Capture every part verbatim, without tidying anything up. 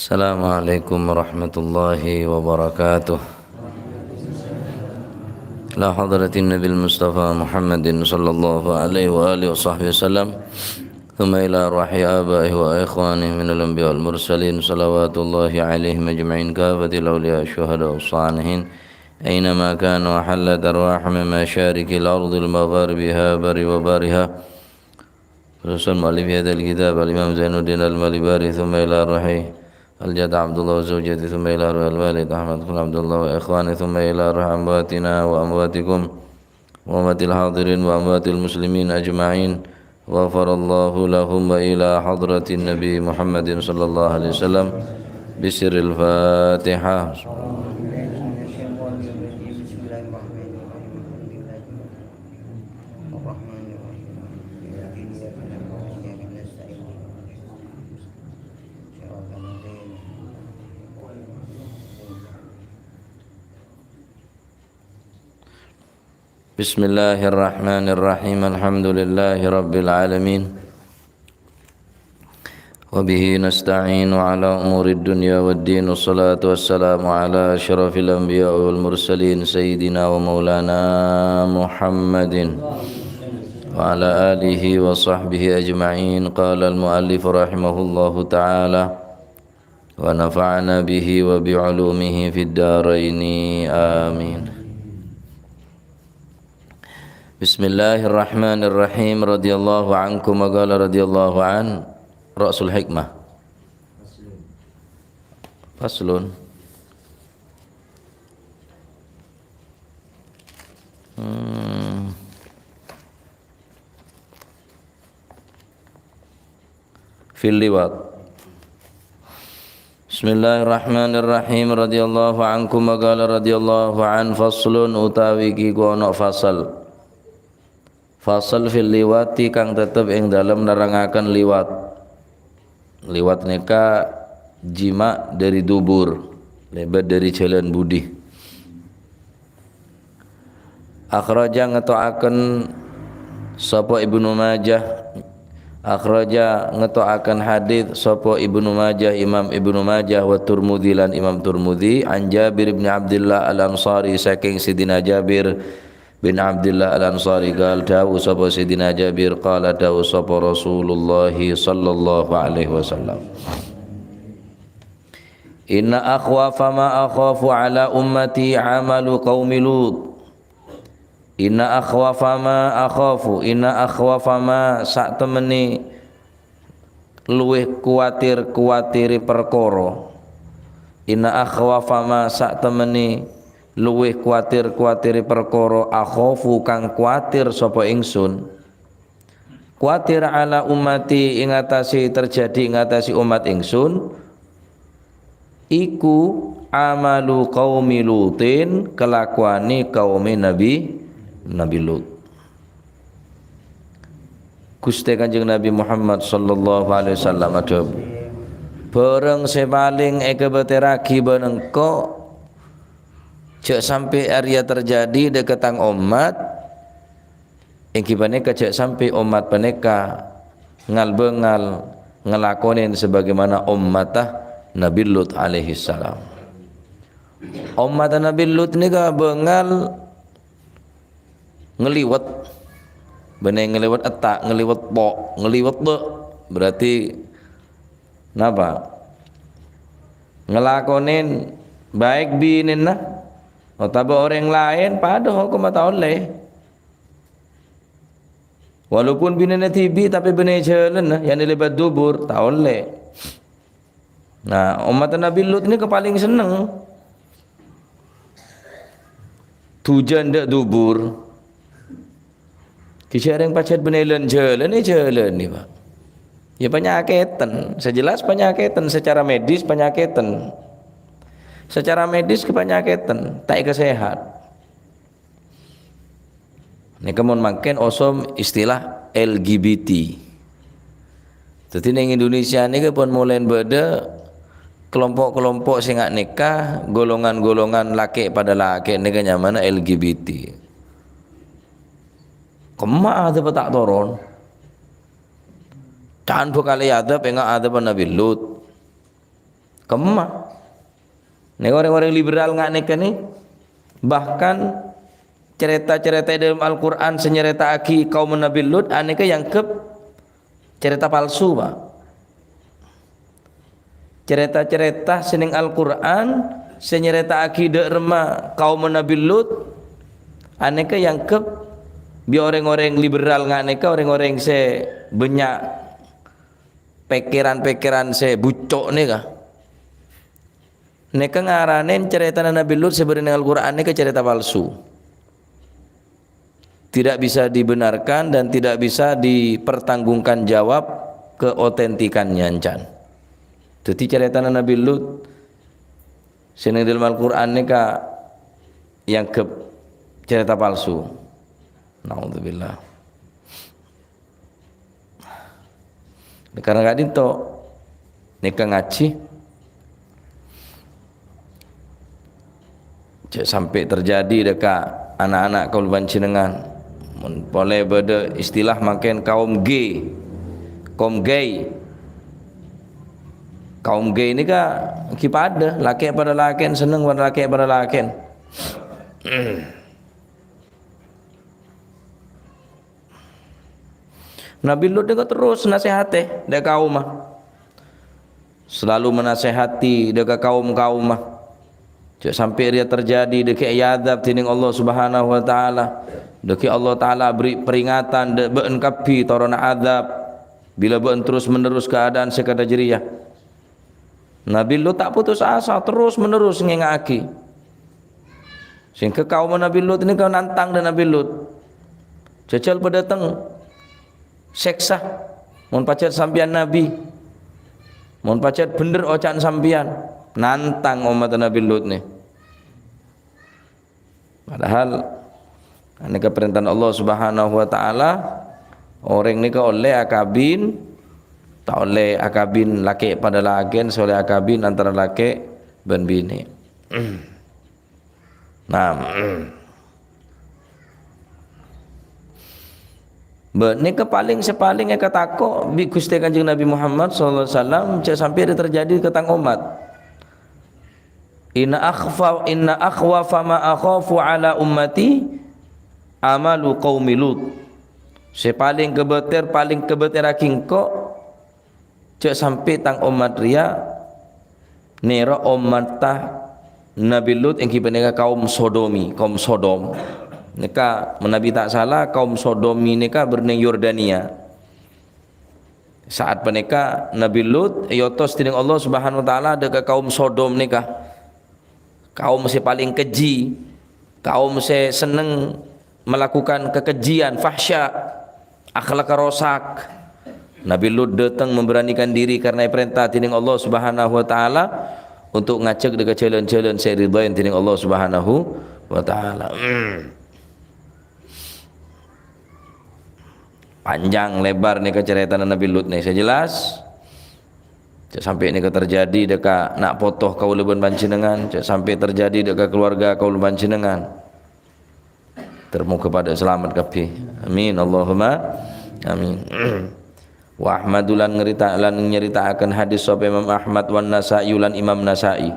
السلام عليكم ورحمة الله وبركاته. إلى حضرة النبي المصطفى محمد صلى الله عليه وآله وصحبه وسلم، ثم إلى أرواح آبائه وإخوانه من الأنبياء والمرسلين، صلوات الله عليهم أجمعين، كافة الأولياء الشهداء الصالحين، أينما كانوا، وحلت أرواحهم من مشارق الأرض لمغاربها، بر وبرها، خصوصا مؤلف هذا الكتاب الإمام زين الدين المالباري، ثم إلى روح الجد عبد الله وزوجته، ثم إلى روح الوالد أحمد بن عبد الله وإخوانه، ثم إلى روح أمواتنا وأمواتكم وأموات الحاضرين وأموات المسلمين أجمعين، غفر الله لهم، وإلى حضرة النبي محمد صلى الله عليه وسلم بسر الفاتحة. بسم الله الرحمن الرحيم. الحمد لله رب العالمين. وبه نستعين على أمور الدنيا والدين. والصلاة والسلام على أشرف الأنبياء والمرسلين سيدنا ومولانا محمد وعلى آله وصحبه أجمعين. قال المؤلف رحمه الله تعالى: ونفعنا به وبعلومه في الدارين. آمين. بسم الله الرحمن الرحيم. رضي الله عنكم، وقال رضي الله عن رأس الحكمة. فصل. Hmm. Fil liwat. Bismillahirrahmanirrahim. Radhiyallahu ankum, wa qala radhiyallahu an. Faslun, utawi iki ku ana fasal. Fasal fil liwati kang tetep ing dalem nerangaken liwat. Liwat neka jima' dhari dubur, lebat dhari jalan budi. Akhraja ngeto'aken sapa Ibnu Majah. Akhraja ngeto'aken hadits sapa Ibnu Majah, Imam Ibnu Majah, wa Turmudzi lan Imam Turmudzi, an Jabir bin Abdillah Al-Ansari, saking Sidina Jabir bin Abdillah Al-Ansari, qal, dawuh sapa Sidina Jabir, qala, dawuh sapa Rasulullah sallallahu alaihi wasallam. Inna akhwafa ma akhafu ala ummati amalu qaumi Lut. Inna akhwafa ma akhafu, inna akhwafa ma, satemene luwih kuwatir-kuwatire perkara. Inna akhwafa ma, satemene luwih kuwatir-kuwatire perkara, akhafu, kang kuwatir sapa ingsun. Kuwatir ala ummati, ing atase terjadi ing atase umat ingsun, iku amalu qaumi Lutin, kelakuane kaume Nabi, Nabi Lut. Guste Kanjeng Nabi Muhammad sallallahu alaihi wasallam adhawuh, "Barang se paling ekabaterragi ban engko', ja' sampe' areya terjadi dheketang ommat, enggi paneka ja' sampe' ommat paneka ngal-bangal ngalakonen sebagaimana ommatta Nabi Lut alaihissalam." Ommatta Nabi Lut neka bangal ngeliwet. Benne ngeliwet etta', ngeliwet to', ngeliwet de'. Berarti napa? Ngelakonen baik binenna otaba oreng laen padha hokomma ta' olle. Walaupun binenna dhibi', tapi benne jalanna, yani lebat dubur, ta' olle. Nah, ommatta Nabi Lut neka paling seneng dujan dha' dubur. Kejhâ' rèng pajhât bânnè lan-jhâlân, èjhâlâni, Pak. Ya, panyakèten. Sejelas panyakèten. Secara medis panyakèten. Secara medis kè panyakèten. Ta' èkasèhat. Nèka mon mangkèn osom istilah L G B T. Dhâddhi, neng Indonesia nèka pon molaè bâdâ kelompok-kelompok sè nga' nèka, golongan-golongan lakè' padâ lakè' nèka nyamana L G B T. Kemma adhâbbhâ ta' toron. Can bhâkal èadhâb ènga' adhâbbhâ Nabi Lut. Kemma. Nèka orèng-orèng liberal nga' nèka nè, bahkan carèta-carèta è dâlem Al-Qur'an sè nyarèta'aghi kaum Nabi Lut, anèka èangghep carèta palsu, Pak. Carèta-carèta sè neng Al-Qur'an sè nyarèta'aghi dâ' remma kaum Nabi Lut, anèka èangghep bi' orèng-orèng liberal nga' nèka, orèng-orèng sè bânnya' pèkkèran-pèkkèran sè bucco' nèka. Nèka ngaranè carètana Nabi Lut sè bâdâ neng Al-Qur'an nèka carèta palsu. Tidak bisa dibenarkan dan tidak bisa dipertanggungjawab keotentikannya, can. Dhâddhi, carètana Nabi Lut sè neng dâlem Al-Qur'an nèka èangghep carèta palsu. Naudzubillah. Karana ka'dinto nèka ngajhi, jhâ' sampè' terjadi dâ' ka ana'-ana' kaulâ panjhennengngan. Mon polè bâdâ istilah mangkèn kaum gay. Kaum gay. Kaum gay nèka ghi' padâ, lakè' padâ lakèn, senneng padâ lakè' padâ lakèn. Nabi Lut nèka terros nasèhatè dâ' kaomma. Selalu menasèhati dâ' ka kaom-kaomma. Jhâ' sampè' rèya terjadi dâgghi' èazab dhinèng Allah Subhanahu wa Ta'ala. Dâgghi' Allah Ta'ala beri peringatan dâ' bâ'na kabbhi toronna azab. Bilâ bâ'na terros-menerros keadaan sè kadhâ' jârèya. Nabi Lut ta' putus asa, terros-menerros ngènga'aghi. Sehingga kaomma Nabi Lut nèka nantang dâ' Nabi Lut. Jhâjhâl padâteng sèksa, mon pajhât sampèyan nabi, mon pajhât bhender oca'na sampèyan, nantang ommatta Nabi Lut nè. Padahal, nèka parèntana Allah Subhanahu wa Ta'ala, orèng nèka ollè akabin, ta' ollè akabin lakè' padâ lakèn, sè ollè akabin antara lakè' bân binè'. Nah, bâ-, nèka palèng, sè palèng èkatako' bi' Ghustè Kanjeng Nabi Muhammad sallallahu alaihi wasallam, jhâ' sampè' terjadi ka tang ommat. Inna akhfa-, inna akhwafa ma akhafu ala ummati amalu qaumi Lut. Sè palèng kabâter-, palèng kabâterraghi engko', jhâ' sampè' tang ommat rèya nèro ommatta Nabi Lut, èngghi panèka kaum Sodomi, kaum Sodom. Nèka, manabi ta' sala, kaum Sodomi nèka bâdâ neng Yordania. Sa'at panèka Nabi Lut èotos dhinèng Allah Subhanahu wa Ta'ala dâ' ka kaum Sodom nèka. Kaum sè palèng keji, kaum sè senneng melakukan kekejian, fahsya, akhlak rosak. Nabi Lut dâteng memberanikan diri karena èparènta dhinèng Allah Subhanahu wa Ta'ala untuk ngajhâk dâ' ka jhâlân-jhâlân sè èridhoi dhinèng Allah Subhanahu wa Ta'ala. Panjang lebar nèka carètana Nabi Lut nè. Sè jelas, jhâ' sampè' nèka terjadi dâ' ka na' poto kaulâ bân panjhennengngan, jhâ' sampè' terjadi dâ' ka kaluarga kaulâ panjhennengngan. Ter-, moghâ padâ salamet kabbhi. Amin, Allahumma amin. Wa Ahmadu lan nyarita-, lan nyarèta'aken hadis sapa Imam Ahmad, wan Nasa'i lan Imam Nasa'i.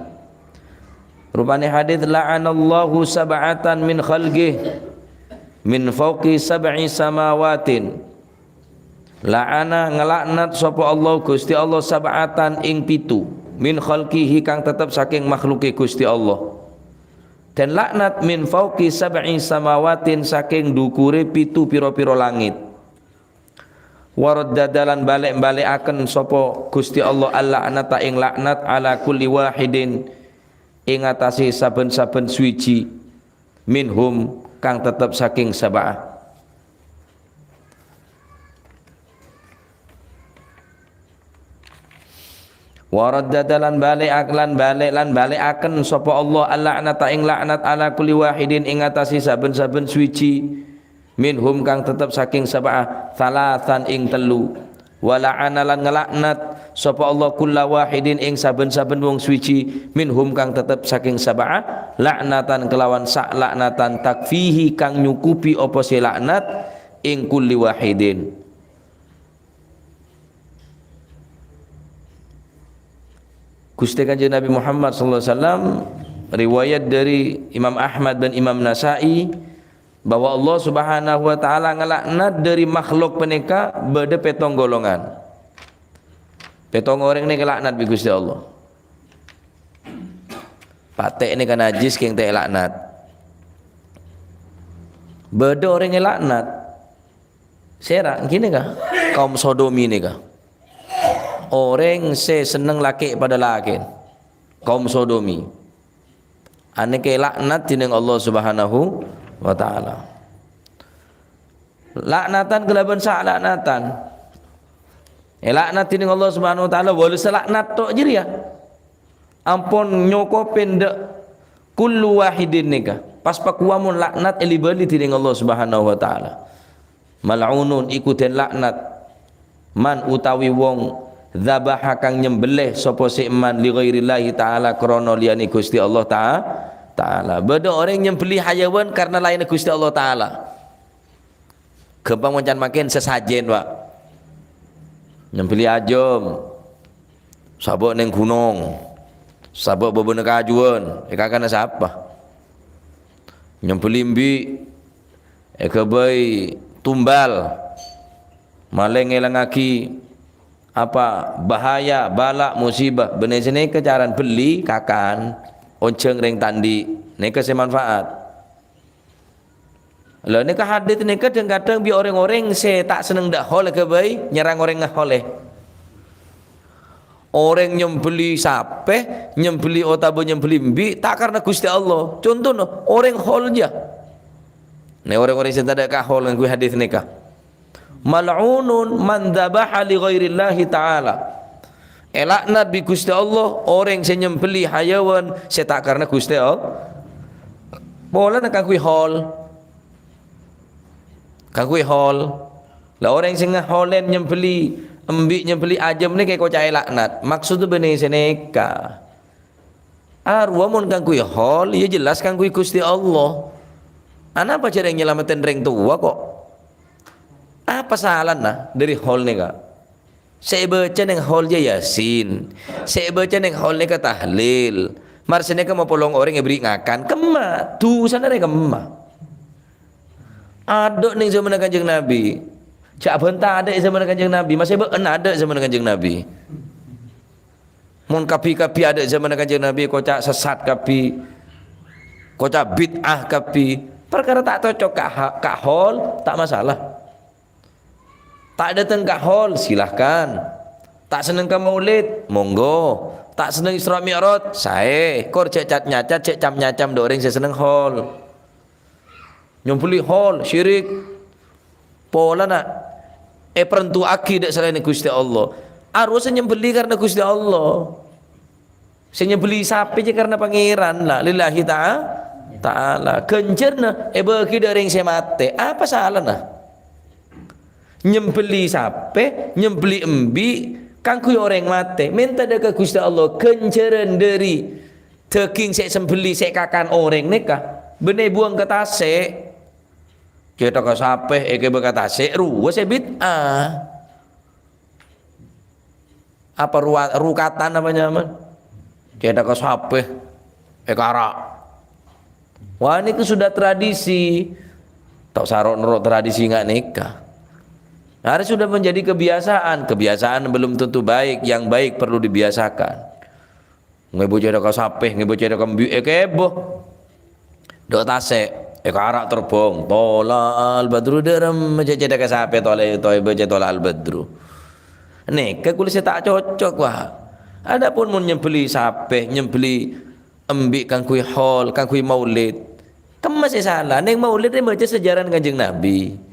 Rupane hadis, "La'anallahu sab'atan min khalqih min fauqi sab'i samawatin." La'ana, ngelaknat sapa Allah, Gusti Allah, sab'atan, ing pitu, min khalqihi, kang tetep saking makhluke Gusti Allah. Dan laknat min fauqi sab'i samawatin, saking dukure pitu pira-pira langit. Wa radda, lan balik-balikaken sapa Gusti Allah al-la'nata ing laknat ala kulli wahidin, ing atase saben-saben suwiji, minhum, kang tetep saking sabaa. Wa radda, lan balik, lan balik, lan balikaken sapa Allah al-la'nata ing laknat ala kulli wahidin ing atase saben-saben suwiji, minhum kang tetep saking sabaa, thalatsan ing telu. Wa la'ana, lan ngelaknat sapa Allah kulla wahidin ing saben-saben wong suwiji, minhum kang tetep saking sabaa, laknatan kelawan sak laknatan takfihi kang nyukupi apa se laknat ing kulli wahidin. Ghustè Kanjeng Nabi Muhammad sallallahu alaihi wasallam, riwayat dari Imam Ahmad dan Imam Nasa'i, bahwa Allah Subhanahu wa Ta'ala ngalaknat dari makhluk panèka bâdâ pètto' golongan. Pètto' orèng nèka èlaknat bi' Ghustè Allah. Patè' nèka najis, kèng ta' èlaknat. Bâdâ orèng èlaknat. Sèra, ghi nèka, kaum sodomi nèka. Orèng sè senneng lakè' padâ lakè'. Kaum sodomi. Anèka èlaknat dhinèng Allah Subhanahu wa Ta'ala. Laknatan kalabân salaknatan. Èlaknat dhinèng Allah Subhanahu wa Ta'ala, wala salaknat to' jârèya. Ampon nyokopè dâ' kullu wahidin nèka. Pas pakowa mon laknat èli-bâli dhinèng Allah Subhanahu wa Ta'ala. Mal'unun iku den laknat. Man utawi wong dzabaha kang nyembelih sapa sè man li ghairillahi ta'ala krana liyanè Ghustè Allah Ta-, Ta'ala. Bâdâ orèng nyembelih hayawan karna laènna Ghustè Allah Ta'ala. Ghâmpang mon can mangkèn sasajèn, Pak. Nyembelih ajâm. Sabâ' neng ghunong. Sabâ' bâbâna kajuwân. Èkakana sapa? Nyembelih embi'. Èghâbây tumbal. Malè ngèlangngaghi apa bahaya, bala, musibah. Bânnè sè nèka caran belli, kakan, onjhâng rèng ta' andi'. Nèka sè manfaat. Lha, nèka hadits nèka dhâng-kadhâng bi' orèng-orèng sè ta' senneng dâ' hol èghâbây nyerrang orèng ngaholè. Orèng nyembelih sapè, nyembelih otabâ nyembelih embi', ta' karna Ghustè Allah. Contona, orèng hol jâ. Nè, orèng-orèng sè tadâ' kahol ngangghuy hadits nèka. "Mal'unun man dzabaha li ghairillahi ta'ala." Èlaknat bi' Ghustè Allah orèng sè nyembelih hayawan sè ta' karna Ghustè Allah. Polana kaangghuy hol. Kaangghuy hol. Lah, orèng sè ngaholèn nyembelih embi', nyembelih ajâm nèka èkoca' èlaknat. Maksodda bânnè sè nèka. Arowa mon kaangghuy hol, ya jelas kaangghuy Ghustè Allah. Anapa jârèya nyalameddhi rèng towa kok? Apa salana dâri hol nèka? Sè èbâca neng hol jâ Yasin. Sè èbâca neng hol nèka tahlil. Mar sè nèka mapolong orèng èberri' ngakan. Kemma, dusana rè kemma. Adâ' neng zâmanna Kanjeng Nabi. Jhâ' bânta adâ' è zâmanna Kanjeng Nabi. Masè bâ'na adâ' è zâmanna Kanjeng Nabi. Mon kabbhi-kabbhi adâ' zâmanna Kanjeng Nabi, koca' sessat kabbhi, koca' bid'ah kabbhi, parkara ta' cocok ka ha-, ka hol, ta' masalah. Ta' dâteng ka hol, silahkan. Ta' senneng ka maulid, monggo. Ta' senneng Isra Mi'raj, saè. Kor jhâ' cat-nyacat, jhâ' cam-nyacam dâ' orèng sè senneng hol. Nyembelih hol, syirik. Polana èparentuwaghi dâ' salaènna Ghustè Allah. Arowa sè nyembelih karna Ghustè Allah. Sè nyembelih sapè jâ karna Pangèran, la, lillahi ta'a-, ta'ala. Ghânjhârna èbâghi dâ' orèng sè matè. Apa salana? Nyembelih sapè, nyembelih embi', kaangghuy orèng matè. Mènta dâ' ka Ghustè Allah ghânjhârân dâri dhâghing sè èsembelih, sè èkakan orèng nèka, bânnè èbuwâng ka tasè'. Cèthagghâ sapè èghibâ ka tasè', rowa sè bid'ah. Apa ruwa-, rukatan apa nyamana? Cèthagghâ sapè èkara'. Wah, nèka sudah tradisi. Ta' osa ro'-noro' tradisi nga' nèka. Harus sudah menjadi kebiasaan. Kebiasaan belum tentu baik. Yang baik perlu dibiasakan. Ngèbâ cèthagghâ sapè, ngèbâ cèthagghâ embi', èghibâ. Dâ' tasè', èkara' terbang. Tola'al badru dârem, cè-, cèthagghâ sapè tolè-, tolè-, bâca tola'al badru. Nèka kulâ sè ta' cocok, wah. Adapun mon nyembelih sapè, nyembelih embi' kaangghuy hol, kaangghuy maulid. Kemma sè sala, neng maulid rè maca sejarah Kanjeng Nabi.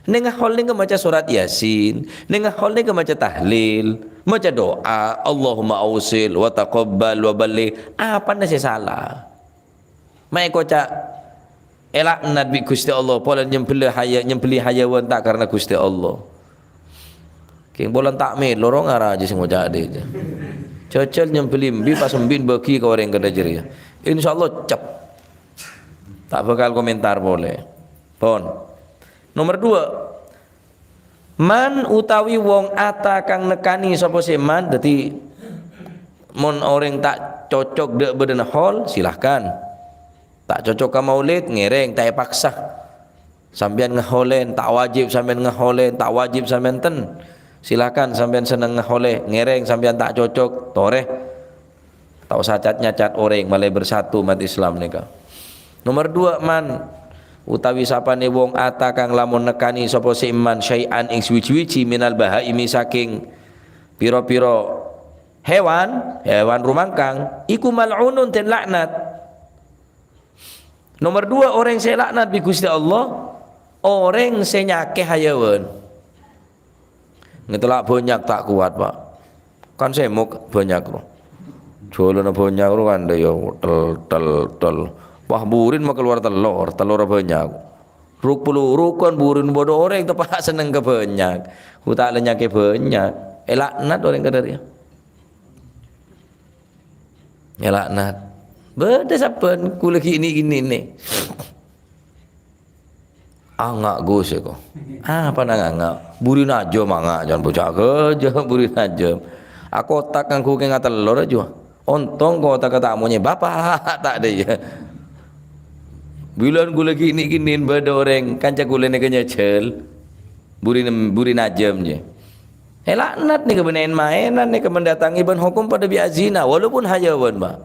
Neng hol neng maca surat Yasin, neng hol neng maca tahlil, maca doa, "Allahumma ausil wa taqabbal wa balligh." Apana sè sala? Ma' èkoca' èlaknat bi' Ghustè Allah, polana nyembelih haya-, nyembelih hayawan ta' karna Ghustè Allah. Kèng polana ta' mèlo, ro ngara jâ sè ngoca' dâ' jâ. Jhâjhâl nyembelih embi' pas embi' bâgi ka orèng kadâ' jârèya. Insyaallah cep. Ta' bhâkal komentar polè. Pon. Nomor dua. Man utawi wong ata kang nekani sapa sè man, dhâddhi Mon orèng ta' cocok dâ' bâdâna hol, silahkan. Ta' cocok ka maulid, ngèrèng, ta' èpaksa. Sampèyan ngaholèn, ta' wajib sampèyan ngaholèn, ta' wajib sampèyan ten. Silahkan sampèyan senneng ngaholè, ngèrèng sampèyan ta' cocok, torè. Ta' osa cat-nyacat orèng, malè bersatu umat Islam nèka. Nomor dua, man utawi sapanè wong ata kang lamon nekkanè sapa sè man syai'an ing suwi-suwiji minal bahaimi saking pira-pira hewan, hewan rumangkang, iku mal'unun den laknat. Nomor dua, orèng sè laknat bi' Ghustè Allah, orèng sè nyakè hayawan. Ngetellak bânnya' ta' kowat, Pak. Kan sèmok bânnya', ro. Jhâlânna bânnya', ro, kan, ya, tel, tel, tel. Wah, burin makalowar tellor, tellorra bânnya'. Ruk-peluruk kan burin bâdâ orèng teppa' senneng ka bânnya'. Hu ta' la nyakè bânnya'. Èlaknat orèng kadâ' rèya. Èlaknat. Bâdâ sabbhân, kulâ ghi' nè-, ghi' nè-, nè. Anga', Gus, èko. Apa nang anga'? Buri najâm anga', jhân bocah ghâjâ, buri najâm. Akotak ngangghuy kèng atellor ajâ. Ontong kotak ta' monyè bapa', ta' dâ' iyâ. Bilân kulâ ghi' nè-, ghi' nè bâdâ orèng, kanca kulâ nèka nyajhâl. Buri nem-, buri najâm, jâ. Èlaknat nèka bân èn-maènan nèka mendatangi bân hokom padâ bi' azina, walaupun hayawan, Pak.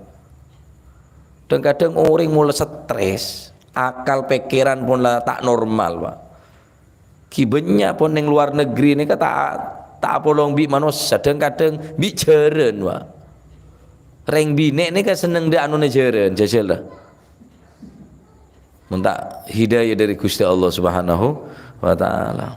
Dhâng-kadhâng orèng mola stres, akal pèkkèran pon la ta' normal, Pak. Ghi' bânnya' pon neng lowar negri nèka ta', ta' apolong bi' manossa, dhâng-kadhâng bi' jhârân, Pak. Rèng binè' nèka senneng dâ' anona jhârân, jhâjhâl, la. Mon ta' hidayah dâri Ghustè Allah Subhanahu wa Ta'ala.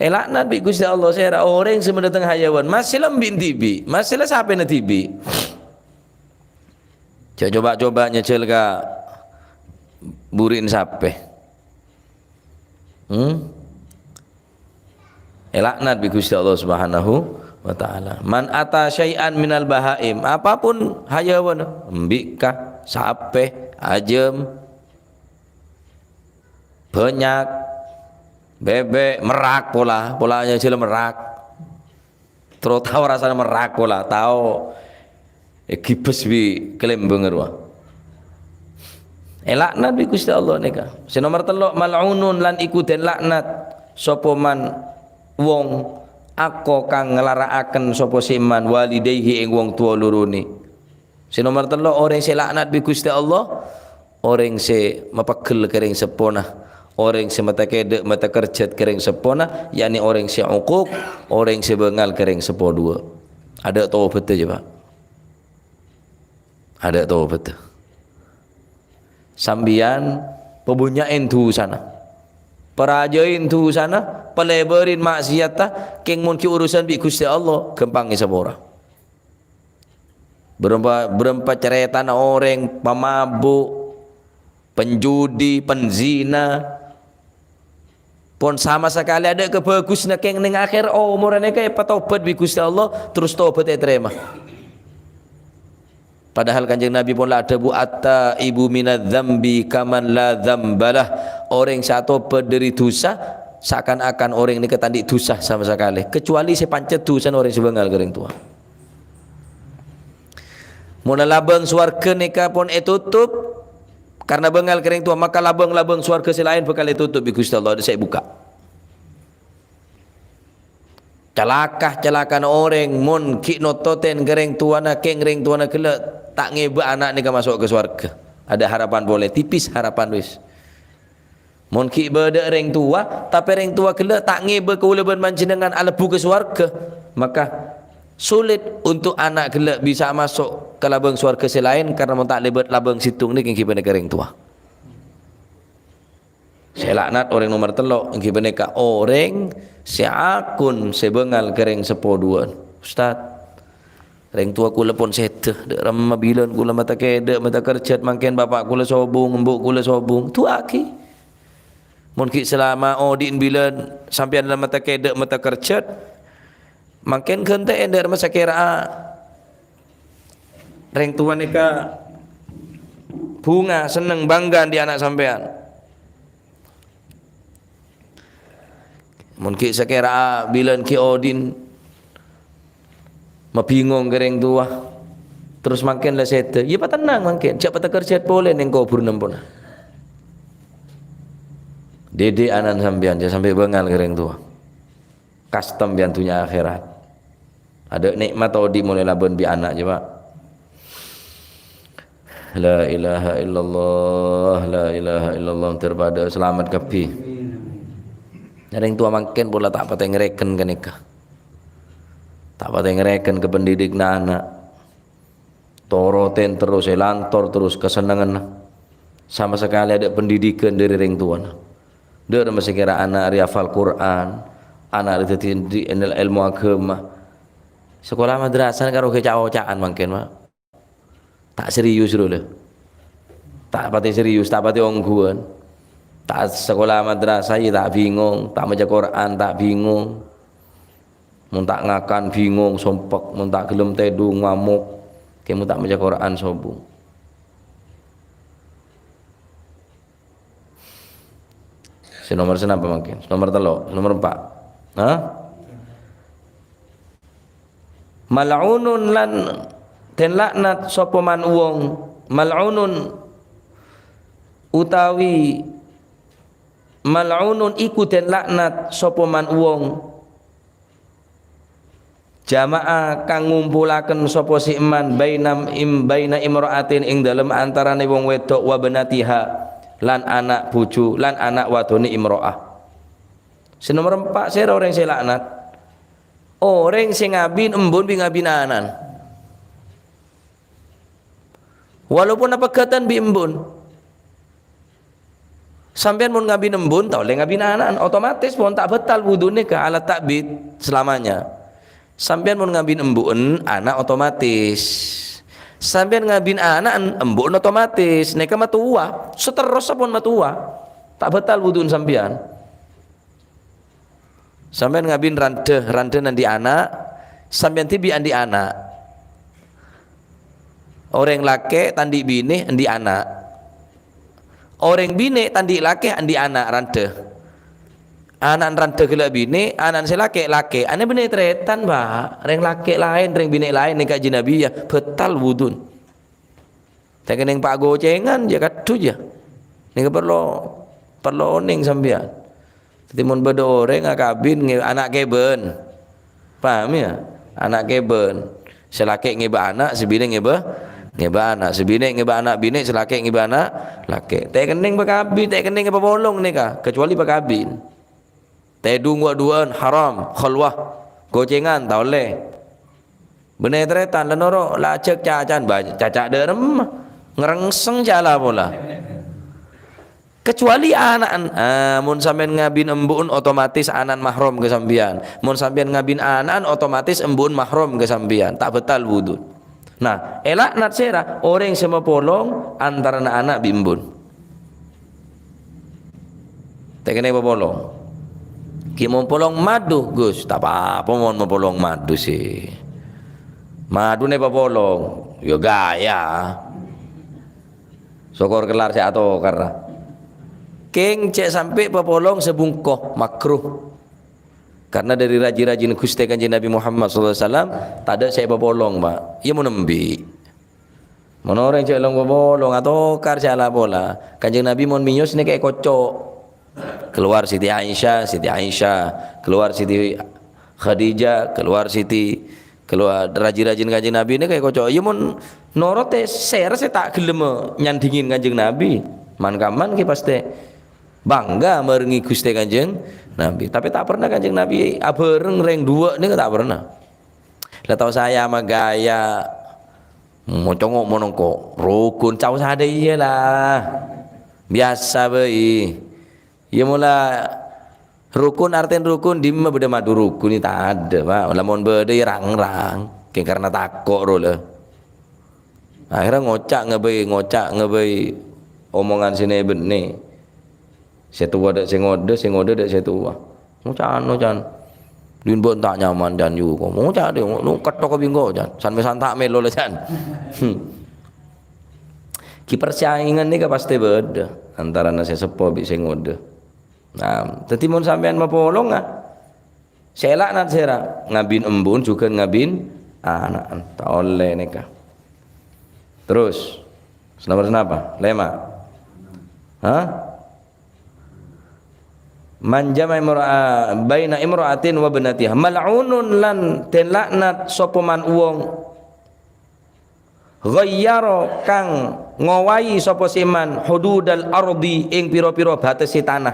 Èlaknat bi' Ghustè Allah, sèra orèng sè mandâteng hayawan, masè la embi' dhibi', masè la sapèna dhibi'. Jhâ' coba-coba nyajhâl ka buri'na sapè. Hmm? Èlaknat bi' Ghustè Allah Subhanahu wa Ta'ala. "Man ata syai'an minal bahaim," apapun hayawan, embi' ka, sapè, ajâm, bânnya', bèbè', merrak pola, pola nyajhâl merrak. Terro tao rassana merrak pola, tao èghibes bi' kalèmbâng rowa. Èlaknat bi' Ghustè Allah nèka. Sè nomer tello', mal'unun lan iku den laknat sapa man wong ako kang nglara'aken sapa sè man walidaihi ing wong tuwa lorone. Sè nomer tello', orèng sè laknat bi' Ghustè Allah, orèng sè mapeggel ka rèng seppona, orèng sè matakedha', matakerjhât ka rèng seppona, yakni orèng sè uquq, orèng sè bângal ka rèng seppo duwâ'. Adâ' tobhâddhâ, jâ, Pak. Adâ' tobhâddhâ. Sampèyan pabânnya'è dhusana. Parajâi dhusana, palèbâri maksiatta, kèng mon ghi' urusan bi' Ghustè Allah, ghâmpang èsapora. Bârâmpa, bârâmpa carètana orèng pamabu', penjudi, penzina. Pon sama sakalè adâ' kabhâghusânna, kèng neng akhèr omorra nèka èpatobhât bi' Ghustè Allah, terros tobhât ètarèma. Padahal Kanjeng Nabi pon la adhâbu, "At-taibu minadz-dzambi kaman la dzambalah." Orèng sè atobhât dâri dhusa, sakan-akan orèng nèka ta' andi' dhusa sama sakalè, kecuali sè pancet dhusana orèng sè bângal ka rèng towa. Mon labâng sowarghâ nèka pon ètotop karna bângal ka rèng towa, maka labâng-labâng sowarghâ sè laèn bhâkal ètotop bi' Ghustè Allah, sè èbukka'. Calaka, calakana orèng mon ghi' nototèn ka rèng towana, kèng rèng towana ghellâ' ta' ngèbâ ana' nèka maso' ka sowarghâ. Adâ' harapan polè, tipis harapan wis. Mon ghi' bâdâ rèng towa, tapè rèng towa ghellâ' ta' ngèbâ kaulâ bân panjhennengngan alebbhu ka sowarghâ, maka solit untuk ana' ghellâ' bisa maso' ka labâng sowarghâ sè laèn, karna mon ta' lèbât labâng sèttong nèka ènggi panèka rèng towa. Sè laknat orèng nomer tello' ènggi panèka orèng sè akon sè bângal ka rèng seppo duwâ'ân. "Ustad, rèng towa kaulâ pon sèdhâ, dâ' remma bilân kaulâ matakedha', matakerjhât, mangkèn bapa' kaulâ sobung, embu' kaulâ sobung." Du'aaghi. Mon ghi' salama odi'na bilân sampèyan la matakedha', matakerjhât, mangkèn ghântè'è dâ' remma sakèra'a rèng towa nèka bhunga, senneng, bangga andi' ana' sampèyan. Mon ghi' sakèra'a bilân ghi' odi'na mabhingong ka rèng towa, terros mangkèn la sèdhâ, iyâ patennang mangkèn, jhâ' patekkerjhât polè neng kobhurrâ emponna. Dhidhi' ana'na sampèyan, jhâ' sampè' bângal ka rèng towa. Kastem bi' dhunnya akhèrat. Adâ' nè'mat odi' mon èlabân bi' ana', coba. La ilaha illallah, la ilaha illallah, terpadâ salamet kabbhi. Rèng towa mangkèn pola ta' patè ngarèken ghânèka. Ta' patè ngarèken ka pendidikna ana'. Torotèn terros, èlantor terros kasennengnganna. Sama sakalè adâ' pendidikan dâri rèng towana. Dâ' remma sakèra ana' rè hafal Qur'an, ana' rè dhâddhi èlmo aghâma. Sakola madrasah karo ghâ ca'-oca'an mangkèn, Pak. Ta' serius, ro, lè. Ta' patè serius, ta' patè ongghuwân. Ta' sakola madrasah, iyâ ta' bingong, ta' maca Qur'an, ta' bingong. Mon ta' ngakan, bingong, sompek. Mon ta' ghellem tèdung, ngamok. Kè mon ta' maca Qur'an, sobung. Sè nomer sanapa mangkèn? Nomer tello', nomer empa'. Hah? Mal'unun lan den laknat sapa man wong. Mal'unun utawi mal'unun iku den laknat sapa man wong. Jama'a kang ngumpulaken sapa sè man baina im-, baina imra'atin ing dalem antarane wong wedok wa banatiha lan ana' bojo lan ana' wadone imra'ah. Sè nomer empa' sèra oreng sè laknat. Oreng sè ngabin embun bi' ngabin ana'an. Walaupun apeghatan bi' embun. Sampèyan mon ngabin embun, ta' ollè ngabin ana'an, otomatis pon ta' batal wudhu nèka ala ta'bid selamanya. Sampèyan mon ngabin embu'en, ana' otomatis. Sampèyan ngabin ana'an, embu'en otomatis. Nèka matowa, saterrossa pon matowa. Ta' batal wudhu'en sampèyan. Sampèyan ngabin randhâ, randhâ andi' ana', sampèyan dhibi' andi' ana'. Orèng lakè' ta' andi' binè andi' ana'. Orèng binè' ta' andi' lakè' andi' ana' randhâ. Ana'na randhâ ghellâ' binè', ana'na sè lakè', lakè'. Ana' bânnè tarètan, Pak. Rèng lakè' laèn, rèng binè' laèn, nèng Kanjeng Nabi, iyâ, batal wudhu'na. Ta' kennèng pa' gocengan, iyâ, kaddhu, iyâ. Nèng parlo, parlo onèng sampèyan. Dhâddhi, mon bâdâ orèng akabin ngè-, ana' kèbân. Paham, ya? Ana' kèbân. Sè lakè' ngèbâ ana', sè binè' ngèbâ, ngèbâ ana'. Sè binè' ngèbâ ana' binè', sè lakè' ngèbâ ana' lakè'. Ta' kennèng pakabin, ta' kennèng èpapolong nèka, kecuali pakabin. Tèdung wâ'-duwâ'ân haram, khalwah, gocengan, ta' ollè. Bânnè tarètan, la noro', la ajhâk caca'an, ba-, caca' dâ' remma. Ngrèngsèng cala pola. Kecuali ana'an. Ah, mon sampèyan ngabin embu'en, otomatis ana'an mahram ka sampèyan. Mon sampèyan ngabin ana'an, otomatis embu'en mahram ka sampèyan. Ta' batal wudhu. Nah, èlaknat sèra orèng sè mapolong antarana ana' bi' embun. Ta' kennèng mapolong. Ghi' mon polong madu, Gus, ta' pa-apa mon mapolong madu sè. Maduna èpapolong, ya gaya. Sokor kellar sè atokar. Kèng cè' sampè' papolong sabungko, makruh. Karena dâri rajhi-rajhina Ghustè Kanjeng Nabi Muhammad sallallahu alaihi wasallam, tadâ' sè èpapolong, Pak. Iyâ mon embi'. Mon orèng cè' long-papolong, atokar sè ala pola. Kanjeng Nabi mon mèyos nèka èkoco'. Keluar Siti Aisyah, Siti Aisyah. Keluar Siti Khadijah, keluar Siti, keluar rajhi-rajhina Kanjeng Nabi nèka èkoco'. Iyâ mon norot sèra sè ta' ghellem nyandingin Kanjeng Nabi. Man-kamman ghi pastè bangga marèngè Ghustè Kanjeng Nabi. Tapè ta' pernah Kanjeng Nabi abhâreng rèng duwâ' nèka ta' pernah. La tao saya mah gaya. Mocongo' monongko', rukun, caos ada iyâ la. Biyasa bhâi. Iyâ mola rukun, artèna rukun, dimma bâdâ madu rukun, iyâ tadâ', Pak. Lamon bâdâ iyâ rang-rang. Kèng karna tako' ro la. Akhirnya ngoca' ngabây, ngoca' ngabây omongan sè nè-bennè. Sè towa dâ' sè ngodâ, sè ngodâ dâ' sè towa. Ngoca', ngoca'. Din bân ta' nyaman, can, yu, ko. Ngoca' dè, ngo-, no, kettok ka bingko, can. San mè' santa' mèlo la, can. Hmm. Ghi' persaingan nèka pastè bâdâ antarana sè seppo bi' sè ngodâ. Nah, dhâddhi mon sampèyan mapolong, ah, Sè èlaknat sèra, ngabin embu'en jhughân ngabin ana'en. Ta' ollè nèka. Terros, sè nomer napa? Lèma'. Hah? Man jama'a imra'a-, baina imra'atin wa ibnatiha. Mal'unun lan den laknat sapa man wong ghayyara kang ngowahi sapa sè man hududal ardi ing pira-pira batessè tana.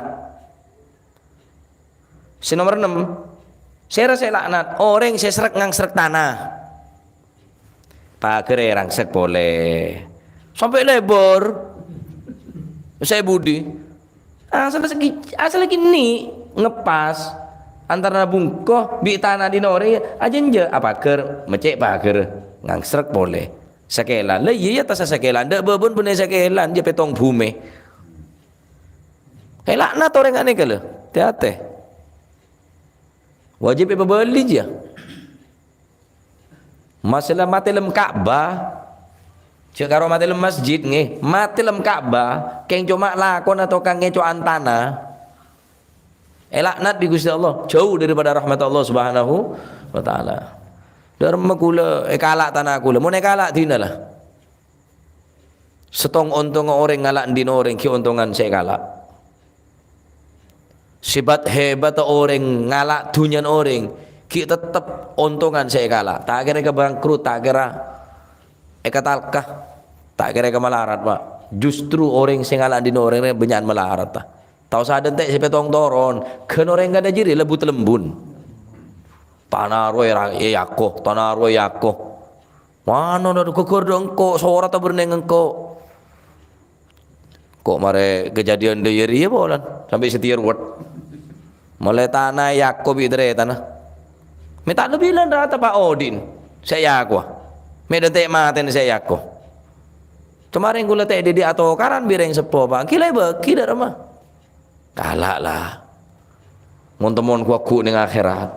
Sè nomer ennem, sèra sè laknat, orèng sè srek-ngangsrek tana. Paghâr èrangsek polè. Sampè' lèbâr. Sè budi. Asal segi-, asal gini, ngepas. Antarana bungko, bi' tana dhin orèng, ajhânjhâ, apaghâr, mècè' paghâr, ngangsrek polè. Sakèlan. Lah iyâ, iyâ, ta' sakèlan. Dâ' bâbun bânnè sakèlan, jâ' pètong bhumè. Èlaknat orèng ghânèka, lho. Tè-atè. Wajib èpabâli, jâ. Masalah matè lem Ka'bah, jâ' karo matè lem masjid, ngghi. Matè lem Ka'bah, kèng coma lakona tokang ngèco'an tana. Èlaknat bi' Ghustè Allah, jhâu daripada rahmat Allah Subhanahu wa Ta'ala. Dâremma kaulâ èkala' tana kaulâ, mon èkala' dinah la. Sèttong ontongnga orèng ngala' dhin orèng ghi' ontongan sè èkala'. Sèbat-hèbatta orèng ngala' dhunnyana orèng ghi' tettep ontongan sè èkala'. Ta' kèra èkabangkrut, ta' kèra èkatalka, ta' kèra èkamalarat, Pa'. Justru orèng sè ngala' dhin orèng rè bânnya'an malarat, ta'. Ta' osa dântè' sè pètong toron, ghân orèng kadhâ' jârèya lebut lembun. Tana rowa èra-, èako, tana rowa èako. Mano na ghâghâr dâ' engko', sora ta' bârnèng engko'. Ko' marè kejadian dâ' iyâ rèya polana, sampè' satèya ruwet. Molaè tana èako bi' tarètanna. Mè' ta' lebbi lan rata pa' odi'na sè èakowa. Mè' dântè' matèna sè èako. Coma rèng kaulâ ta' dhibi' atokaran bi' rèng seppo, Pa'. Ghi' la èbâghi dâ' remma. Kala' la. Mon-temmon ghu-lagghu neng akhèrat.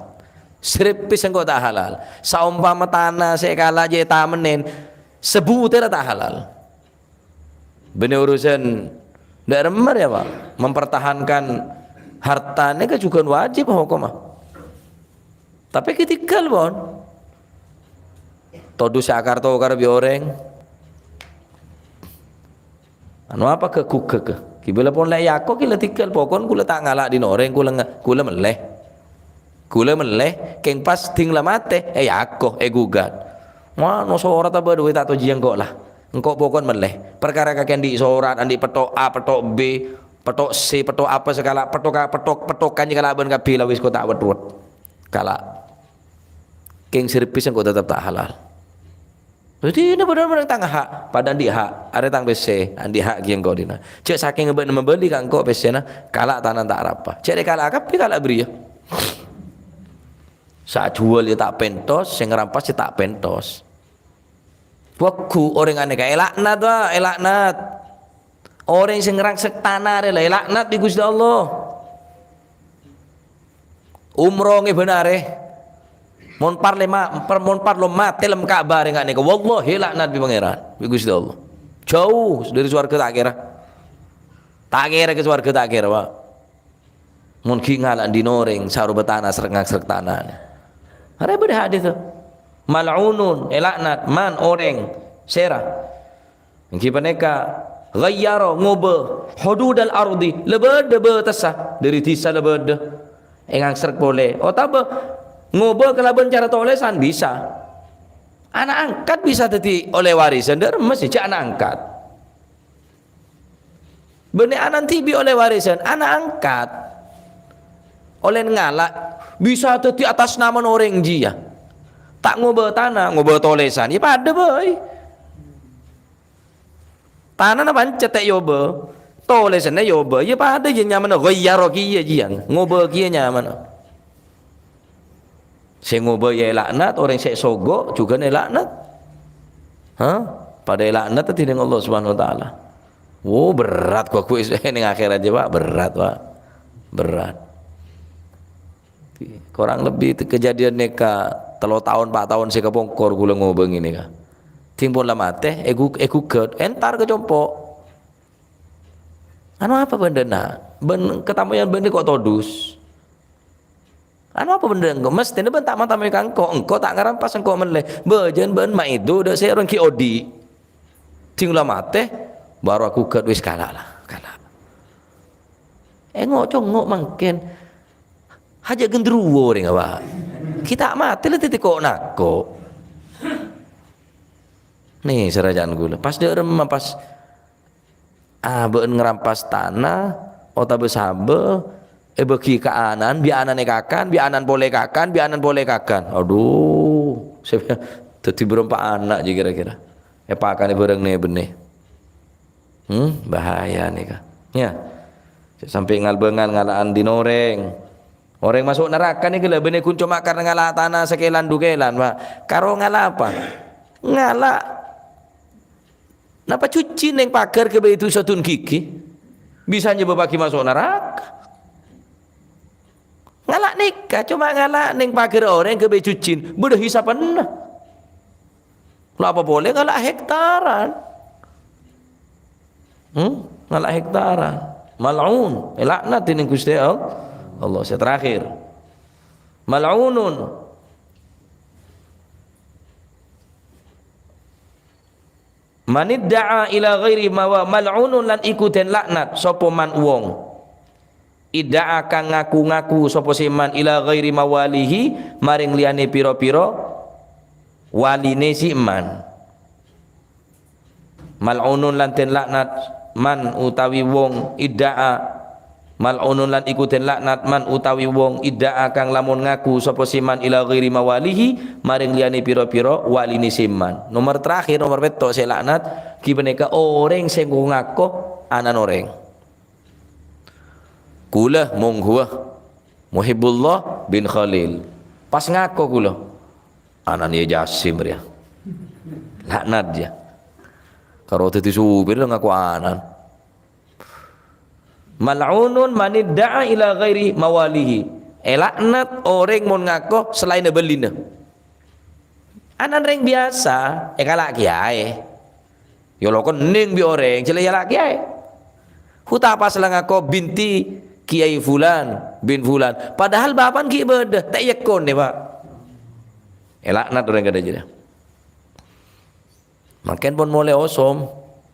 Sèrèpès engko' ta' halal. Saompama tana sè èkala' jâ' ètamennèn, sabutèra ta' halal. Bânnè urusan dâ' remma rèya, Pa'. Mempertahankan harta nèka jhughân wajib hokomma. Tapè ghi' tèngghâl, pon. Todus sè akar-tokar bi' orèng. Anu apa ghu-lagghu? Ghi' bâlâ pon la èako ghi' la tèngghâl, pokon kaulâ ta' ngala' dhin orèng, kaulâ nga-, kaulâ mellè. Kaulâ mellè, kèng pas dhing la matè, èako, ègugat. Mano sora ta' bâdâ, wè ta' tojiyâ engko' la. Engko' pokon mellè. Parkara kakè andi' sorat, andi' petto' A, petto' B, petto' C, petto' apa sakala, petto' ka-, petto', petto' kanjeng kala bân kabbhi la wis ko' ta' wet-ruwet. Kala'. Kèng sèrèpès engko' tetep ta' halal. Dhâddhi, ini padâ bhârâng tang ha', padâ andi' ha', arè tang pèssè, andi' ha' ghi' engko' dinah. Jâ' sakèng bâ'na mabâli ka engko' pèssèna, kala' tanana ta' arapa. Jâ' rè kala' kabbhi kala' bâriyâ. Sè ajhuwâl ya ta' pèntos, sè ngarampas ya ta' pèntos. Wagghu orèng anèka èlaknat, wa, èlaknat. Orèng sè ngrangsek tana rè la èlaknat bi' Ghustè Allah. Umroh ngèbân arè. Mon parlè ma-, per-, mon parlo matè lem Ka'bah rè nga' nèka, wallahi laknat bi' Pangèran, bi' Ghustè Allah. Jhâu dâri sowarghâ ta' kèra. Ta' kèra ka sowarghâ ta' kèra, Pa'. Mon ghi' ngala' dhin orèng, sarowa tana srek-ngangsrek tanana. Arè bâdâ hadis, to. Mal'unun, èlaknat, man, orèng, sèra. Èngghi panèka, ghayyara, ngobâ, hududal ardi, la bâdâ bâtessa, dâri dhisa la bâdâ. Èngangsrek polè. Otabâ ngobâ kalabân cara tolèsan bisa. Ana' angkat bisa dhâddhi ollè warisan, dâ' remma sè jhâ' ana' angkat. Bânnè ana' dhibi' ollè warisan, ana' angkat. Ollè ngala', bisa dhâddhi atas namana orèng jiyâ. Ta' ngobâ tana, ngobâ tolèsan, ya padâ bhâi. Tanana pancet ta' èobâ, tolèsanna èobâ, ya padâ jiyâ nyamana ghayyara kèya jiyâ, ngobâ kèya nyamana. Sè ngobâ ya èlaknat, orèng sè sogo' jhughân èlaknat. Hah? Padâ èlaknat dhinèng Allah Subhanahu wa Ta'ala. Wo, berat ghu-lagghu neng akhèrat jiyâ, Pa'. Berat, Pa'. Berat. Korang lebbi te-, kejadian nèka tello taon, pa' taon sè kapongkor kaulâ ngobâ ngènè, ka. Dhing pon la matè, ègu-, ègugat, èntar ka compo'. Anu apa bâ'na, Na'? Bân katamoyan bâ'na ko' todus. Anu apa bhendher engko'? Mesthèna bâ'na ta' matamè ka engko', engko' ta' ngarampas engko' mellè. Bâjâna bâ'na maèdu dâ' sè orèng ghi' odi'. Dhing la matè, bâru agugat wis kala' la, kala'. Èngo' congo' mangkèn. Hajâ genderuwo orèng apa? Ghi' ta' matè la dhâddhi ko'-nako'. Nè, sarajâna ghulâ. Pas dâ' remma, pas abâ'na ngarampas tana, otabâ sabâ, èbâgi ka ana'na, bi' ana'na èkakan, bi' ana'na polè èkakan, bi' ana'na polè èkakan. Adhu, sè dhâddhi bârâmpa ana' jiyâ kèra-kèra. Èpakanè bhârâng nè-bânnè. Hmm, bahaya nèka. Yâ. Sampè' ngal-bângal ngala'an dhin orèng. Orèng maso' naraka nèka la bânnè ghun coma karna ngala' tana sakèlan du kèlan, Pak. Karo ngala' apa? Ngala' napa cuci neng pagar ghâbây dhusa dhun ghigghi. Bisa nyebâbbhâghi maso' naraka. Ngala' nèka, coma ngala' neng pagar orèng ghâbây cucin, bâdâ hisapanna. La apa polè ngala' hektaran. Hmm? Ngala' hektaran. Mal'un, èlaknat dèning Ghustè All-, Allah. Sè terakhir. Mal'unun. Manidda'a ila ghairi mawa mal'unun lan iku den laknat sapa man wong. Idda'a kang ngaku-ngaku sapa sè man ila ghairi mawalihi maring liyane pira-pira waline si man. Mal'unun lan den laknat man utawi wong idda'a Mal'unun lan iku den laknat man utawi wong idda'a kang lamun ngaku sapa si man ila ghairi mawalihi maring liyane pira-pira waline si man. Nomor terakhir, nomor petto' se laknat, ki paneka oreng se ngako-ngako anan oreng. Kula mongguwa Muhibbullah bin Khalil. Pas ngako kula. Anan ya Jasim riya. Laknat ya. Karo dadi supir ngako anan. Mal'unun manidda'a ila ghairi mawalihi. Elaknat oreng mon ngako selainna ballina. Anan reng biyasa, ekala' kiyae. Ya lo kenneng bi' oreng, jela yala kiyae. Huta pas la ngako binti Kiai Fulan bin Fulan. Padahal bapan gi' bada, ta' yekkon ne, Pak. Elaknat oreng kada jela. Mangken pon mole osom.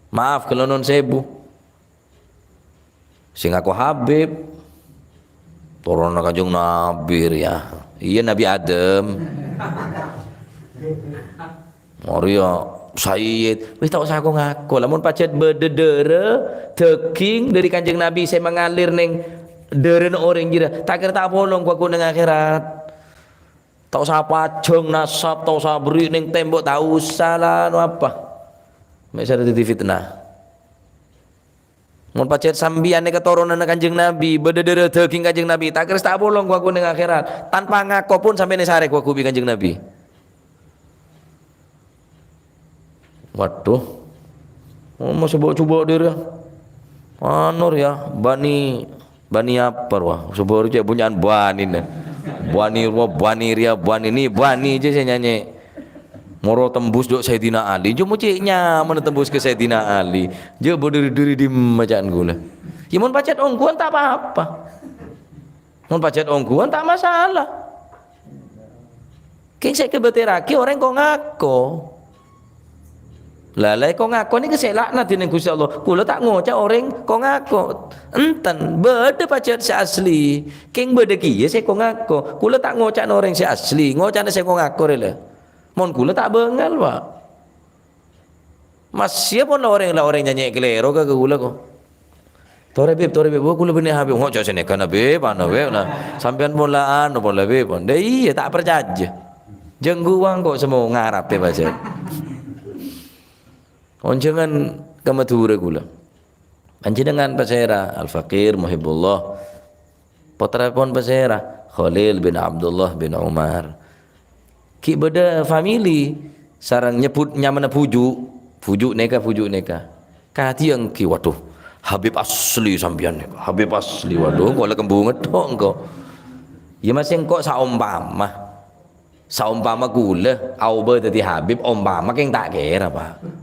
Maaf, kala non sebu. Sing ngako Habib. Toronna Kanjeng Nabi, ya. Iya, Nabi Adam. Maria Sayyid. Wis ta' osa ngako-ngako. Lamun pajat bada dara, daging dari Kanjeng Nabi se mangalir neng darana oreng jira. Ta' kira ta' polong ku aku neng akhirat. Ta' osa pajang nasab, ta' osa berri' neng tembok, ta' osa la, anu apa. Mek sare dadi fitnah. Mon pajat sambiyan ne keturunan Kanjeng Nabi, bada dara daging Kanjeng Nabi, ta' kira ta' polong ku aku neng akhirat. Tanpa ngako pun sampeyan esare ku aku bi' Kanjeng Nabi. Waduh. Oh, mau coba-coba diri. Anu ya, Bani, Bani apa, wah? Coba cek punyaan Bani ne. Bani ruwa, Bani riya, Bani ni, Bani aja saya nyanyi. Moro tembus dok Sayyidina Ali. Cuma cek nyaman tembus ke Sayyidina Ali. Je bodiri-diri di macaan gula. Ya, mon pacet ongguan tak apa-apa. Mon pajat ongguan, ta' masalah. Keng se kebeteragi oreng ko-ngako. Lalai ko-ngako niki se laknat dening Gusti Allah. Kula ta' ngoca' oreng ko-ngako. Enten, bada pajat se asli. Keng bada kiye se ko-ngako. Kula ta' ngoca' oreng se asli, ngoca'na se ko-ngako rela. Mon kula ta' bangal, Pak. Masya pon la oreng, la oreng nyanyi kalero ka, ka kula ko. "Tore, Bib, tore, Bib. Oh, kula bine Habib." "Ngoco' sene kana, Bib, anu, Bib, nah. Sampeyan pon la anu, pon la, Bib, pon." Dah iya, tak percaya. Jengguwang kok semua ngarap ya, Pak Zaid. Onjengan ke Madura kula. Panjenengan pasera, Al Fakir Muhibullah. Potrapon pasera, Khalil bin Abdullah bin Umar. Ki' bada famili sareng nyebut nyamana buju, buju neka, buju neka. Kadi engki, waduh, Habib asli sampeyan neka, Habib asli, waduh, kok la kembung ngedhok engko. Ya masih engko saompama. Saompama kula aoba dadi Habib, ompama keng tak kera, Pak.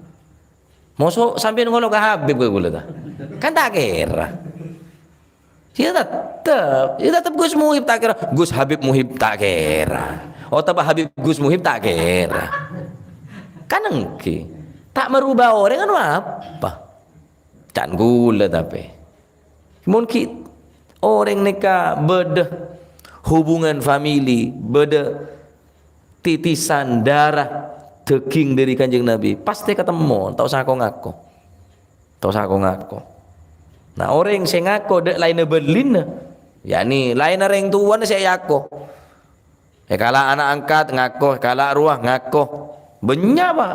Mosok sampeyan ngono ka Habib ka kula ta? Kan tak kera. Ya tetep, ya tetep Gus Muhib ta' kèra, Gus Habib Muhib ta' kèra. Otabâ Habib Gus Muhib ta' kèra. Kan èngghi. Ta' marobâ orèng anu apa? Can kaulâ tapè. Mon ghi' orèng nèka bâdâ hubungan famili, bâdâ titisan darah daging dâri Kanjeng Nabi, pastè katemmo, ta' osa ko-ngako. Ta' osa ko-ngako. Nah, orèng sè ngako dâ' laènna bâllina, yakni laènna rèng towana sè èako. Èkala' ana' angkat, ngako, èkala' rowa, ngako. Bânnya', Pak.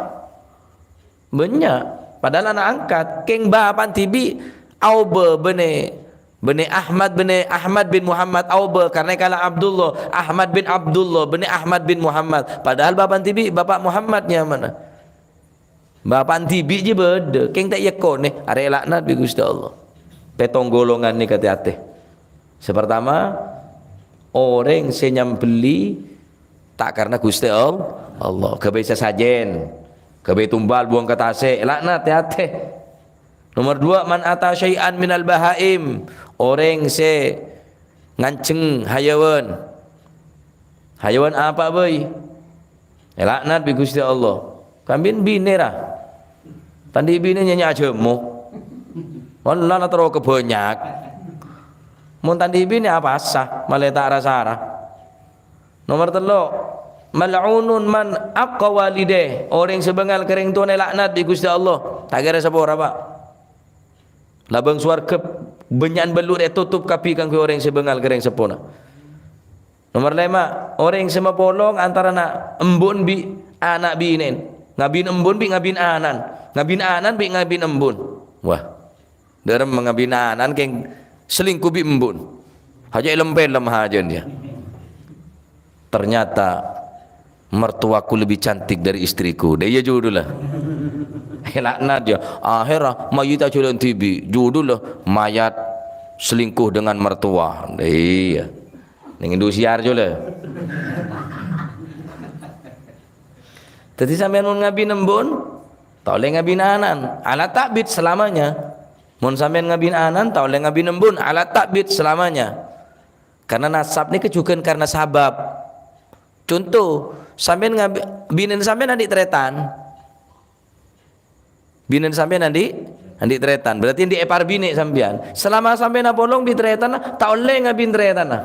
Bânnya'. Padahal ana' angkat. Kèng bapa'na dhibi' aobâ bânnè, bânnè Ahmad, bânnè Ahmad bin Muhammad aobâ, karna èkala' Abdullah. Ahmad bin Abdullah, bânnè Ahmad bin Muhammad. Padahal bapa'na dhibi' Bapa' Muhammad nyamana. Bapa'na dhibi' jiyâ bâdâ, kèng ta' èakonè, arè èlaknat bi' Ghustè Allah. Pèttong golongan nèka tè-atè. Sè partama, orèng sè nyambelli ta' karna Ghustè All-, Allah. Ghâbây sasajèn, ghâbây tumbal buwâng ka tasè', èlaknat, tè-atè. Nomor dua, "Man ata syai'an minal bahaim." Orèng sè nganjheng hayawan. Hayawan apa bhâi? Èlaknat bi' Ghustè Allah. Kambin binè ra. Tandhi binè nyènyè ajâmo. Wallah la terro kabânnya'an. Mon tandhi binè apasa, malè ta' ra-sara. Nomor tello', "Mal'unun man aqqa walidayh." Orèng sè bângal ka rèng towana èlaknat bi' Ghustè Allah. Ta' kèra sapora, Pak. Labâng sowarghâ bânnya'an bâllu' rè' ètotop kabbhi kaangghuy orèng sè bângal ka rèng seppona. Nomor lèma', orèng sè mapolong antarana embu'en bi' ana' binè'en. Ngabin embu'en bi' ngabin ana'en. Ngabin ana'en bi' ngabin embu'en. Wah, dâremma ngabin ana'en kèng selingkuh bi' embu'en. Hajâ èlem-pèlem hajâna, ya. "Ternyata mertuaku lebih cantik dari istriku." Dâ' iyâ judhulla. Èlaknat, ya. Akhèrra mayyit ajhâlân dhibi'. Judhulla mayat selingkuh dengan mertua. Iyâ. Neng Indosiar jâ la. Dhâddhi sampèyan mon ngabin embu'en, ta' ollè ngabin ana'en. Ala ta'bid selamanya. Mon sampèyan ngabin ana'en, ta' ollè ngabin embu'en. Ala ta'bid selamanya. Karena nasab nèka jhughân karena sabab. Conto, sampèyan ngabin, binèna sampèyan andi' tarètan. Binèna sampèyan andi', andi' tarètan. Berarti andi' èpar binè' sampèyan. Selama sampèyan apolong bi' tarètanna, ta' ollè ngabin tarètanna.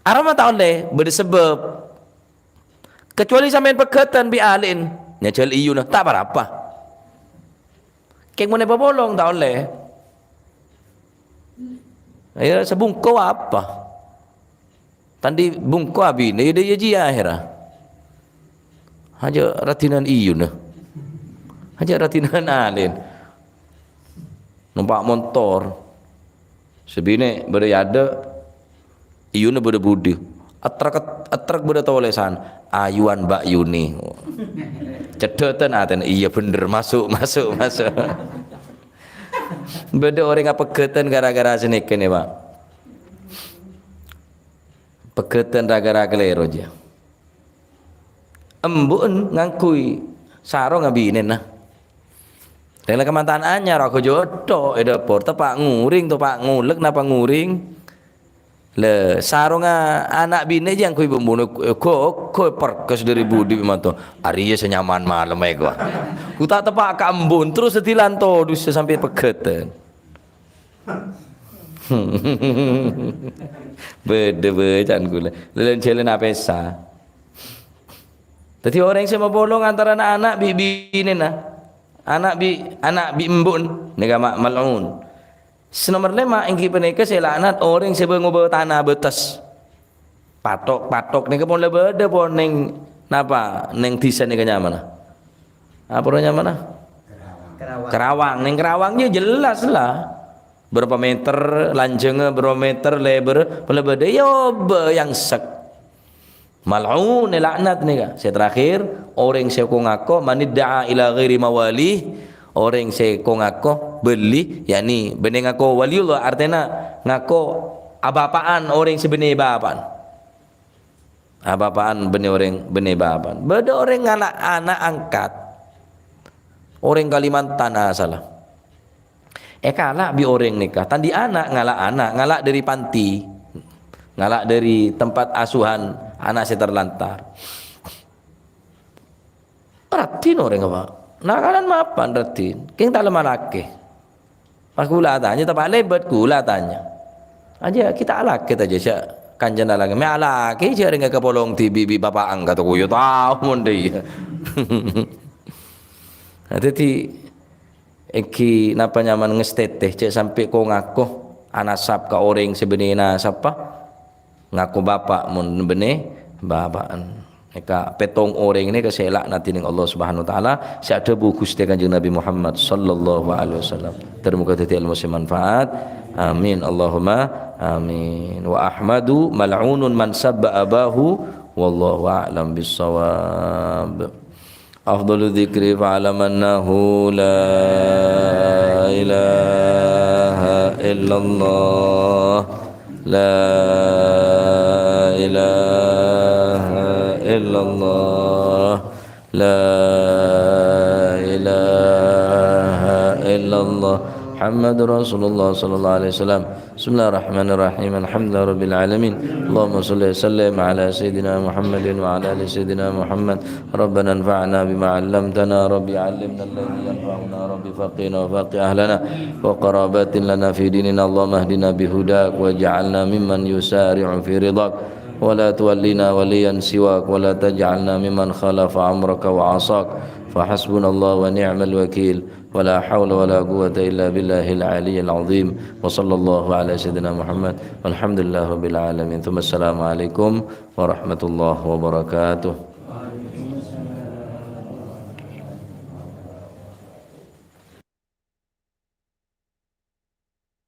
Arapa ta' ollè? Bâdâ sabâb. Kecuali sampèyan pegghâtân bi' alè'en, nyajhâl iyuna, ta' pa-rapa. Kèng mon èpapolong, ta' ollè. Akhèrra sabungko apa? Tandhi bungko abinè, ya, dâ' iyâ jiyâ akhèrra. Hajâ radhina'an iyuna. Hajâ radhina'an alè'en. Nompa' montor. Sè binè' bâdâ è adâ', iyuna bâdâ budi. Ètrek, ètrek bâdâ tolèsan, "Ayuwan Mbak Yuni." Ceddhâtân atèna, "Iyâ bhendher, maso', maso', maso'." Bâdâ orèng apegghâtân ghârâ-ghârâ sanèka nè, Pak. Pegghâtân ra-ghârâ kalèro, jiyâ. Embu'en ngangghuy sarongnga binèna. Rèng la kamantan anyar, aghâjâ' tho' è dâpor, teppa' ngoring, teppa' ngolèk, napa ngoring. La, sarongnga ana' binè' jiyâ ngangghuy embu'en, ghu-, ghu-, perkes dâri budi manto. Arèya sè nyaman malem, èko. Ghu ta' teppa' ka embu'en, terros sè dilanto dusa sampè' pegghâtân. Bâdâ bâcaan kaulâ. Lèlèn-jhâlèn apèsa. Dhâddhi orèng sè mapolong antarana ana' bi' binèna, ana' bi', ana' bi' embu'en, nèka ma-, mal'un. Sè nomer lèma' èngghi panèka sè laknat orèng sè bâ-, ngobâ tana bâtes. Pathok-pathok nèka pon la bâdâ pon neng napa? Neng dhisa nèka nyamana? Apa nyamana? Karawang. Karawang. Neng Karawang ya jelas la. Berapa meter lanjhângnga, berapa meter lèbârrâ, pon la bâdâ ya obâ yang sek. Mal'un, èlaknat nèka. Sè terakhir, orèng sè ko-ngako, "Man idda'a ila ghairi mawalih," orèng sè ko-ngako bâli, yakni bânnè ngako waliullah, artèna ngako abapa'an orèng sè bânnè bapa'an. Abapa'an bânnè orèng bânnè bapa'an. Bâdâ orèng ngala' ana' angkat. Orèng Kalimantan asalla. Èkala' bi' orèng nèka. Tandhi ana', ngala' ana', ngala' dhâri panti. Ngala' dhâri tempat asuhan ana' sè terlantar. Raddhin orèng apa? Nakalan mapan raddhin. Kèng ta' lem alakè. Pas ghulâ atanya, teppa' lèbât ghulâ atanya. Aja kita alakè ta' jhâ' kancana alakè. Mè' alakè jhâ' rèng kapolong dhibi' bi' bapa' angkat aku ya tao mon dhâ' iyâ. Nah, dhâddhi, èngghi napa nyamana ngastètè, jhâ' sampè' ko-ngako anasab ka orèng sè bânnè nasabhâ, ngako bapa' mon bânnè bapa'en. Èka pèttong orèng nèka sè èla'nat dening Allah Subhanahu wa Ta'ala, sè adhâbu Ghustè Kanjeng Nabi Muhammad sallallahu alaihi wasallam. Ter-moga dhâddhi ilmu sè manfaat. Amin. Allahumma amin. Wa Ahmadu mal'unun man sabba abahu. Wallahu a'lam bissawab. Afdalu dzikri fa'lam annahu la ilaha illallah. La ilaha illallah. La ilaha illallah. Muhammadur Rasulullah sallallahu alaihi wasallam. Bismillahirrahmanirrahim. Alhamdulillahirabbil alamin. Allahumma shalli wa sallim ala sayyidina Muhammadin wa ala ali sayyidina Muhammad. Rabbana anfa'na bima 'allamtana. Rabbi 'allimna alladzi yanfa'una. Rabbi faqqihna wa faqqih ahlana wa qarabatin lana fi dinina. Allahumma ihdina bihudak waj'alna mimman yusari'u fi ridhak. Wa la tuwallina waliyan siwak. Wa la taj'alna mimman khalafa amraka wa 'asak. Fa hasbunallahu wa ni'mal wakil. Wa la haula wa la quwwata illa billahil aliyyil azim. Wa sallallahu ala sayyidina Muhammad. Walhamdulillahi rabbil alamin. Tsumma assalamu alaikum warahmatullahi wabarakatuh.